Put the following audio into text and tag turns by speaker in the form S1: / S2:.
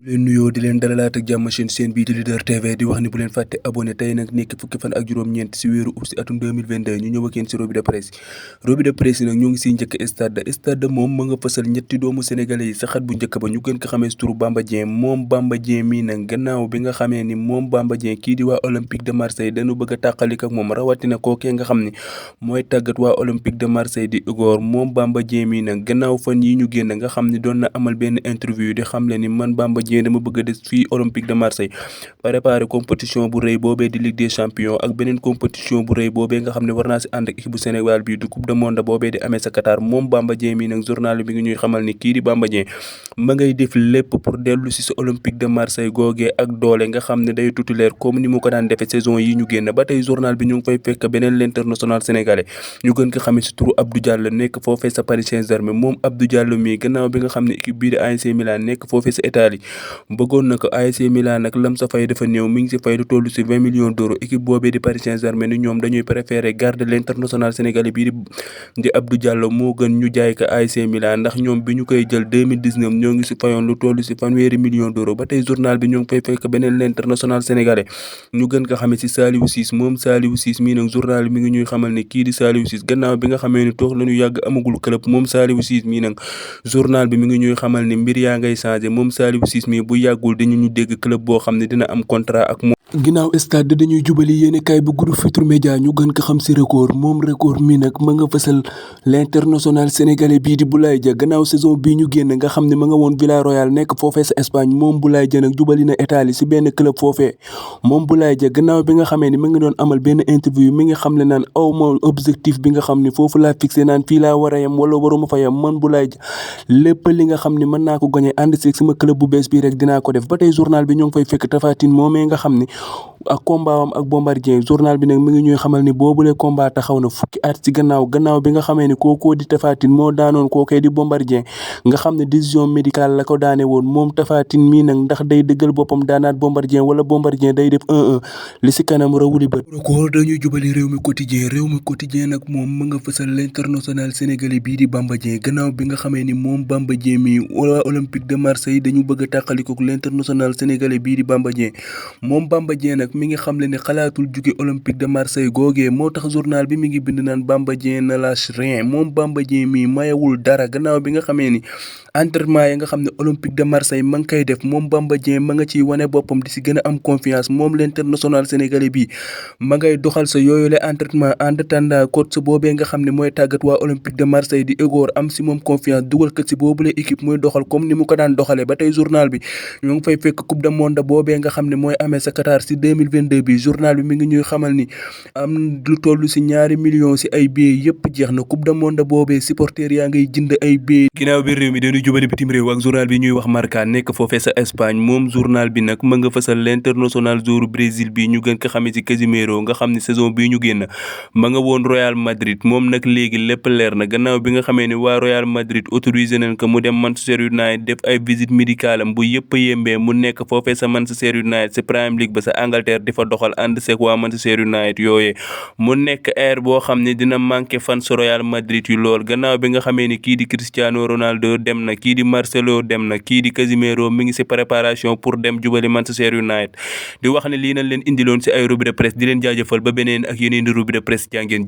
S1: leen nuyoo di leen dalalaat ak jàmm seen bii di Leader TV di wax ni bu leen fàtte abonné tey nag nekk fukki fan ak juróom-ñeent si weeru août si atum 2022 ñu ñëw ak yéen si revue de presse yi nag ñoo ngi siy njëkk stade moom ma nga fësal ñetti doomu sénégalais yi sa xat bu njëkk ba ñu gën ko xamee si turu Bamba Dieng moom Bamba Dieng mii nag gannaaw bi nga xamee ni moom Bamba Dieng kii di waa Olympique de Marseille dañu bëgg a tàqalik ak moom rawatina kookee nga xam ni mooy tàggat waa Olympique de Marseille di Igor moom Bamba Dieng mii nag gannaaw fan yi ñu génn nga xam ni doon na amal benn interview di xamle ni man Bamba Dieng dama bëgg a des fii Olympique de Marseille préparé compétition bu rëy boobee di Ligue des champions ak beneen compétition bu rëy boobee nga xam ne war naa si ànd ak équipe bu Sénégal bii du coupe du monde boobee di amee sa Qatar moom Bamba Dieng mi nag journal bi ngi ñuy xamal ni kii di Bamba Dieng ma ngay def lépp pour dellu si sa Olympique de Marseille googee ak doole nga xam ne day titulaire comme ni mu ko daan defee saison yi ñu génn ba tey journal bi ñu ngi fay fekk beneen l'international sénégalais ñu gën ko xamee si turu Abdou Diallo nekk foofee sa Paris Saint-Germain moom Abdou Diallo mi gannaaw bi nga xam ne équipe bii di AC Milan nekk foofee sa Italie bëggoon na ko AC Milan nag lam sa fay dafa néew mi ngi si fay lu toll si 20 millions d'euros équipe boobee di Paris Saint-Germain ni ñoom dañuy préférer garder l'international sénégalais bii di Abdou Diallo moo gën ñu jaay ko AC Milan ndax ñoom bi ñu koy jël 2019 ñoo ngi si fayoon lu toll si 20 millions d'euros ba tey journal bi ñoo ngi fay fekk beneen l'international sénégalais ñu gën ko xamee si Saliou Ciss moom Saliou Ciss mii nag journal bi mi ngi ñuy xamal ne kii di Saliou Ciss gannaaw bi nga xamee ni toog lañu yàgg amagul club moom Saliou Ciss mii nag journal bi mi ngi ñuy xamal ne mbir yaa ngay changé moom Saliou Ciss mii bu yàggul dañu ñu dégg club boo xam ne dina am contrat ak moom. ginnaaw stade dañuy jubali yéeni kaay bu groupe Futurs Médias ñu gën ko xam si record moom record mi nag ma nga fësal l'international sénégalais bii di Boulaye Dia gannaaw saison bii ñu génn nga xam ne ma nga woon Villarreal nekk foofee sa Espagne moom Boulaye Dia nag jubali na Italie si benn club foofee moom Boulaye Dia gannaaw bi nga xamee ni ma ngi doon amal benn interview mi nga xam ne naan aw ma objectif bi nga xam ne foofu laa fixé naan fii laa war a yem wala waruma fa yem man Boulaye Dia lépp li nga xam ne mën naa ko gagné ànd si sama club bu bees bii rek dinaa ko def ba tey journal bi ñoo ngi fay fekk Tapha Tine moomee nga xam ne ak combat am ak Bombardier journal bi nag mi ngi ñuy xamal ni boobule combat taxaw na fukki at ci gannaaw bi nga xamee ni kookoo di Tapha Tine moo daanoon kookee di Bombardier nga xam ne décision médicale la ko daane woon moom Tapha Tine mii nag ndax day dëggal boppam daanaat Bombardier wala Bombardier day def 1-1 li si kanam rawuli bët ko dañuy jubali réew mi quotidien nag moom ma nga fësal l'international sénégalais bii di Bamba Dieng gannaaw bi nga xamee ni moom Bamba Dieng mi waa Olympique de Marseille dañu bëgg a tàqalikook l'international sénégalais bii di Bamba Dieng moom Bamba Dieng nag mi ngi xamle ne xalaatul jóge Olympique de Marseille googee moo tax journal bi mi ngi bind naan Bamba Dieng ne lâche rien moom Bamba Dieng mii mayewul dara gannaaw bi nga xamee ni entraînement yi nga xam ne Olympique de Marseille ma ngi koy def moom Bamba Dieng ma nga ciy wane boppam di si gën a am confiance moom l'international sénégalais bi ma ngay doxal sa yooyu le entraînement en attendant coach sa boobee nga xam ne mooy tàggat waa Olympique de Marseille di Igor am si moom confiance dugal ko si boobule équipe muy doxal comme ni mu ko daan doxalee ba tey journal bi ñoo ngi fay fekk coupe du monde boobee nga xam ne mooy amee sa Qatar si 2022 bi journal bi mi ngi ñuy xamal ni am lu toll si 2 millions si ay billets yëpp jeex na coupe du monde boobee supporters yaa ngay jënd ay billets ginnaaw bi réew mi dañuy jubali bitim réew ak journal bi ñuy wax Marca nekk foofee sa Espagne moom journal bi nag ma nga fësal l'international joueur Brésil bi ñu gën ko xamee si Casemiro nga xam ne saison bii ñu génn ma nga woon Real Madrid moom nag léegi lépp leer na gannaaw bi nga xamee ni waa Real Madrid autorisé nañ ko mu dem Manchester United def ay visite médicale am bu yëpp yembee mu nekk foofee sa Manchester United si Premier League ba sa Angleterre di fa doxal ànd seeg waa Manchester United yooyee mu nekk air boo xam ne dina manqué fan sa Real Madrid yu lool gannaaw bi nga xamee ni kii di Cristiano Ronaldo dem na kii di Marcelo dem na kii di Casemiro mi ngi si préparation pour dem jubali Manchester United di wax ne lii nañ leen indiloon si ay revue de presse di leen jaajëfal ba beneen ak yeneen di revue de presse jàngeen